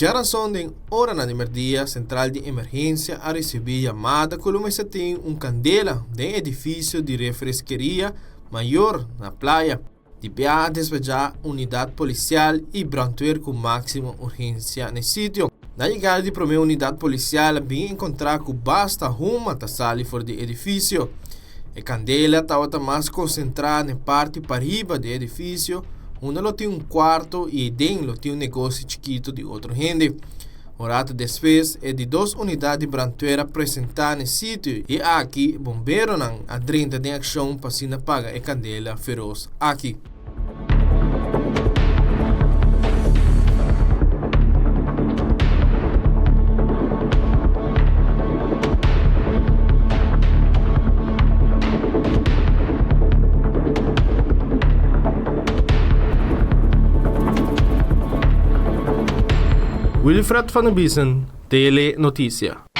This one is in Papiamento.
Djaranson den oranan di merdia sentral di emergensia a risibí yamada ku lo mester tin un kandela den edifisio di refreskeria mayor na Playa. Di biaha a despachá unidat polisial i brandweer ku máksimo urgensia n'e sitio. Na yegada di promé unidat polisial a bin enkontrá ku basta huma ta sali for di edifisio. E kandela tabata mas konsentrá n'e parti pariba di e edifisio unda lo tin un kuarto i eiden lo tin un negoshi chikitu di otro hende. Un rato despues e di dos unidat di brandweer a presentá n'e sitio i aki bomberonan a drenta den akshon pa asina paga e kandela feros aki. Wilfred van der Biesen, Tele Noticia.